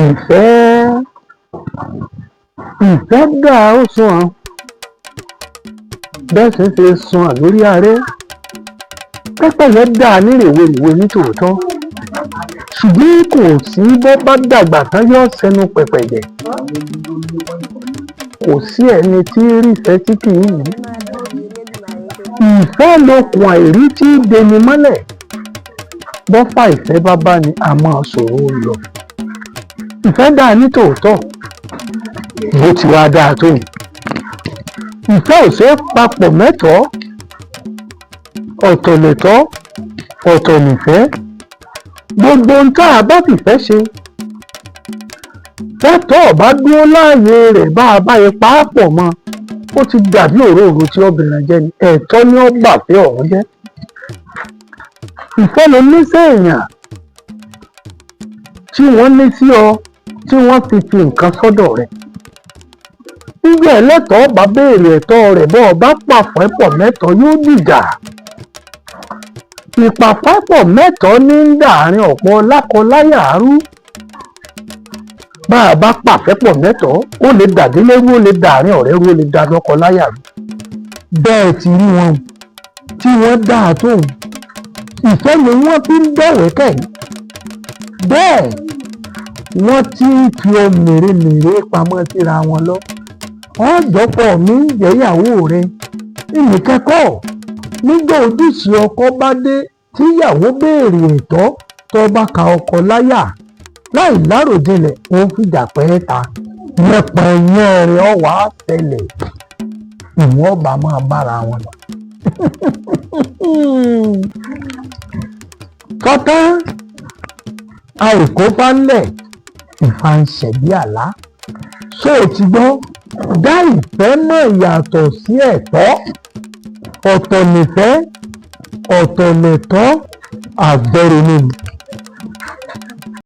Ìfẹ́, ìfẹ́ dáa, ó sunwọ̀n. Bẹ́ẹ̀ sì ń ṣe sunwọ̀n lórí aré. Pẹ́pẹ́yẹ dáa ní rèwerèwe ní tòótọ́, ṣùgbọ́n kò sí bó bá dàgbà tán, yóò sẹnu pẹ̀pẹ̀jẹ̀. Kò sí ẹni tí rífẹ́ tí kì í wù ú. Ìfẹ́ lokùn àìrí tí í deni mọ́lẹ̀. Bọ́fà ìfẹ́ bá bá ní, a máa ṣòro lọ. Ìfẹ́ dáa ní tòótọ́. Bó ti wá dáa tó yìí, ìfẹ́ ò ṣeé papọ̀ mẹ́tọ̀ọ́. Ọ̀tọ̀ lẹ̀tọ́, ọ̀tọ̀ nìfẹ́. Gbogbo ohun tá a bá fìfẹ́ ṣe, tẹ́tọ́ ọ̀bá dúró láàyè rẹ̀, bá a bá yẹ pàápọ̀ mọ́, ó ti dàbí òróòro tí obìnrin jẹ́ ni. Ẹ̀tọ́ ni ó bà fẹ́ ọ̀hún jẹ́. Ìfẹ́ ló ní sẹ́ẹ̀yàn tí wọ́n ní sí ọ, tí wọ́n fi fi nǹkan sọ́dọ̀ rẹ̀. Nígbà ẹlẹ́tọ̀ọ́ bá béèrè ẹ̀tọ́ rẹ̀, bọ́ ọ bá pàfẹ́ pọ̀ mẹ́tọ̀ọ́, yóò dìjà. Ìpàfẹ́pọ̀ mẹ́tọ̀ọ́ ní ń dàárín ọ̀pọ̀ lákọ-láyà rú. Bá a bá pàfẹ́pọ̀ mẹ́tọ̀ọ́, ó lè dàdílé rú, ó lè dàárín ọ̀rẹ́ rú, ó lè dá lọ́kọ-láyà rú. Bẹ́ẹ̀ ti rí wọn tí wọ́n dáa tóun, ìfẹ́ ni wọ́n fi ń dọ̀wẹ́kẹ̀. Bẹ́ẹ̀ wọ́n ti ń fi ohun mèremère pamọ́ síra wọn lọ. Ọjọ́pọ̀ mi ń jẹ́yàwó rẹ̀ ìnìkẹ́kọ̀ọ́. Nígbà ojúṣe ọkọ bá dé, tíyàwó béèrè ẹ̀tọ́, tó bá ka ọkọ láyà láì láròjinlẹ̀, ó fìjà pẹ́ ta yẹpẹyẹrin ọwà ṣẹlẹ̀. Ìwọ̀n ọba máa bára wọn lọ. Tọ́tán àìkó bá ńlẹ̀, ìfà ń ṣẹ̀bí àlá. Ṣó o ti gbọ́? Dá ìfẹ́ mọ̀ yàtọ̀ sí ẹ̀tọ́. Ọ̀tọ̀ nìfẹ́, ọ̀tọ̀ lẹ̀tọ́. Àgbẹ̀rẹ̀ ni.